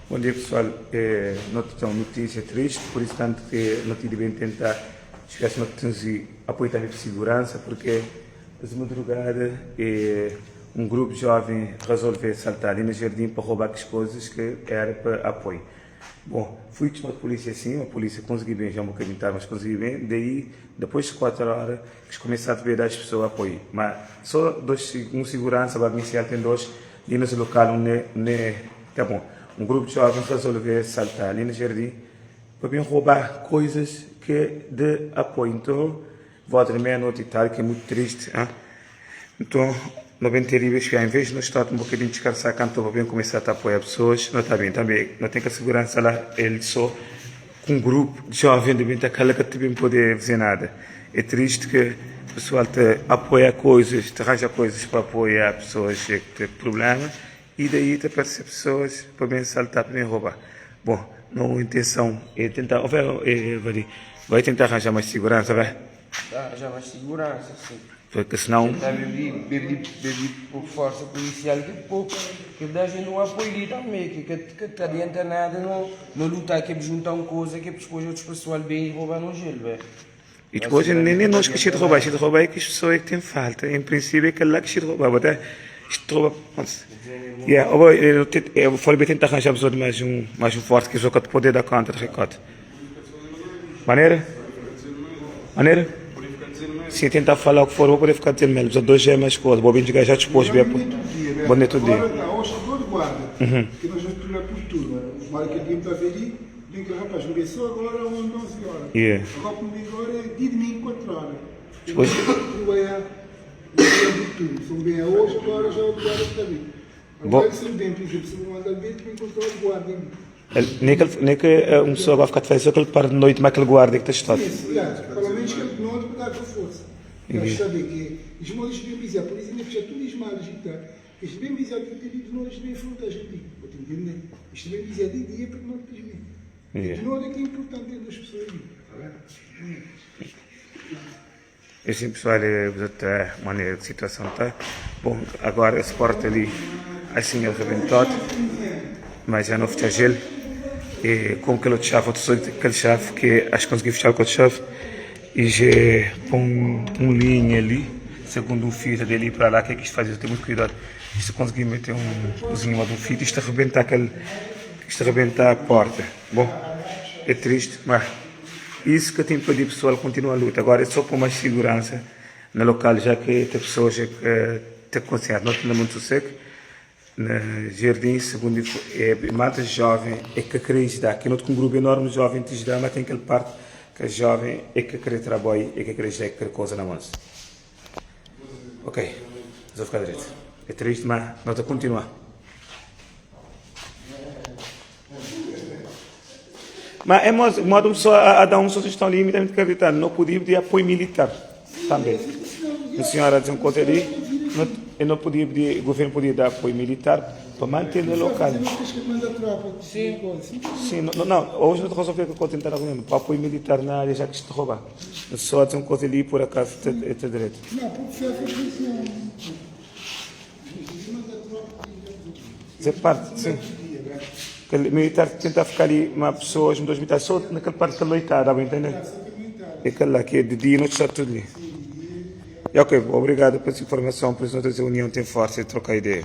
Bom dia pessoal, eh, nós temos uma notícia triste, por isso tanto que nós devemos tentar esquece nós temos de apoio também de segurança, porque de madrugada eh, um grupo jovem resolveu saltar ali no jardim para roubar as coisas que era para apoio. Bom, fui chamado de polícia sim, a polícia conseguiu bem, já um bocadinho tarde, mas consegui bem. Daí, depois de 4 horas, que começaram a ver as pessoas apoio. Mas só dois, um segurança, a inicial tem dois, ali nesse local, onde, onde, tá bom. Um grupo de jovens resolveu saltar ali no jardim para bem roubar coisas que de apoio. Então, volta de meia-noite e tal, que é muito triste. Hein? Então, 90 libras, que em vez de nós estar um bocadinho descansar, canto para bem começar a apoiar pessoas, não está bem também, não tem que a segurança lá, ele só com um grupo de jovens de bem aquela que também poder fazer nada. É triste que o pessoal te apoia coisas, te arranja coisas para apoiar pessoas que têm problema e daí te aparecem pessoas para bem saltar, para bem roubar. Bom, não a intenção é tentar, é, vai, vai tentar arranjar mais segurança, vai? Arranjar mais segurança, sim. Porque senão. Tentar beber, beber, beber por força policial que pô, que dá gente um apoio ali também, que que que que adianta nada não não lutar que juntar uma coisa que depois outros pessoal bem e roubar no gelo, velho. E depois nem, nem nós que se roubar, se roubar é que as pessoas é que têm falta. Em princípio é aquele lá que se roubar, até se rouba. Yeah, eu, eu, eu falei bem tentar arranjar pessoa de mais um forte que só que poder dar conta de recorde. Maneira? Maneira? Se tentar falar o que for, vou poder ficar dizendo mesmo. Dois é mais coisa, vou bem jogar já depois, bem. Bom dia todo dia. Agora, hoje chegou de guarda, que nós vamos treinar por turno. Mas aquele dia me está a ver ali, digo que rapaz, me só agora às 11 horas. Yeah. Agora comigo agora é de domingo 4 horas. Depois- Eu é por turno. São bem a hoje, agora já o guarda está bem. Agora Bom. se bem, por exemplo, se me mandar bem, também controla o guarda. Nem que, nem que uma pessoa vai ficar de festa, só aquele par de noite, mas aquele guarda que está Sim, sim, pelo menos que ele não te dá com força. Nós sabemos que os modos bem bizarros, por isso ainda fecha tudo os mares e tal. Isto bem bizarro que tem de nós bem enfrentar a gente. Vou te entender. Isto bem bizarro de dia porque não te bem. Yeah. De nós é que é importante ter duas pessoas ali. Tá bem? Assim, pessoal, é até maneira que a situação está. Bom, agora esse porta ali, assim, ele rebentou, mas já não fecha gelo. E com aquele outro chave, outro aquele chave que acho que consegui fechar com outro chave. E já põe um linha ali, segundo um fio dali para lá, que é que isto faz? Eu tenho muito cuidado. Isto consegui meter um cozinho de um fio, isto arrebenta aquele, isto arrebenta a porta. Bom, é triste, mas isso que eu tenho que pedir pessoal continua a luta. Agora é só por mais segurança no local, já que tem pessoas que têm consciência, não tem muito sossego. No jardim, segundo é, malta jovem é que quer ajudar. Que não tem um grupo enorme de jovem te ajudar, mas tem aquele parte que a jovem é que quer trabalho, é que quer ajudar, é que quer coisa na mão. Ok, vou ficar direito. É triste, mas nós a continuar. Mas é modo, modo pessoa a, a dar uma sugestão ali, me acreditar. Não podia pedir apoio militar também. A senhora diz um coisa ali, não, eu não podia pedir, o governo podia dar apoio militar para manter no local. Não tens que mandar tropa. Sim. Sim. Sim, não, não, hoje não estou resolvendo que eu tentar argumento para apoio militar na área já que se roubar. Só dizer um coisa ali por acaso é é direito. Não, porque foi a não. Manda tropa. Isso é parte, sim. Aquele militar tentar ficar ali, uma pessoa, um, dois militares, só naquela parte que loitada, dá para entender? É aquela lá que é de dia e noite está tudo ali. E ok, obrigado pela sua informação, por isso a união tem força e trocar ideia.